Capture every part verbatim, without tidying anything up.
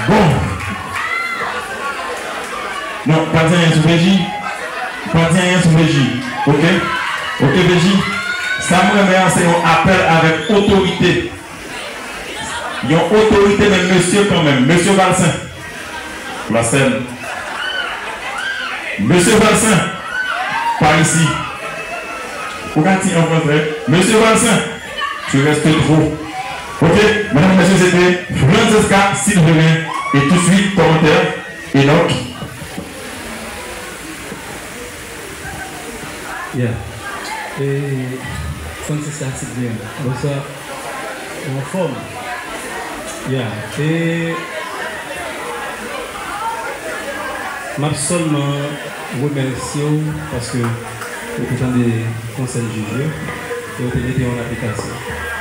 Bon. Non, pa di anyen sou P J. Pa di anyen sou P J. Ok? Ok, P J. Sa m renmen an, se yon apèl avèk otorite. Yon otorite, men mesye kanmenm. Mesye Valcin. Plas sèn. Mesye Valcin. Pa isi. Ou ka di an fransè. Mesye Valcin. Tu restes trop. Ok, medam, mesye, se te Francesca Silverin. E touswit, kòmantè, Enoch. Yeah. E Francesca Silverin. Bonswa. Ou anfòm? Yeah. E m ap sèlman remèsye w paske ou te tande konsèy jij yo e ou te mete yo an aplikasyon.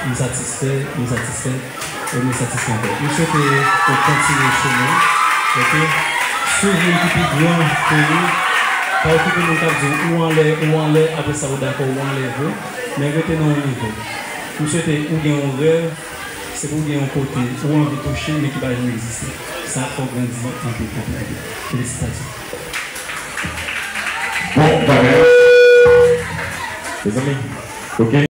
M satisfè, m satisfè, e m satisfè ankò. M swete ou kontinye chemen w, ok? Swiv moun ki pi gran ke ou. Pa okipe moun k ap di w ou anlè, ou anlè, apre sa ou dakò, ou anlè vre. Men rete nan yon nivo. M swete ou gen yon rèv, se pou w gen yon kote ou anvi touche, men ki pa janm egziste. Sa ap fè w grandi anpil, anpil, anpil. Felisitasyon. Bon bagay. Mezanmi, ok.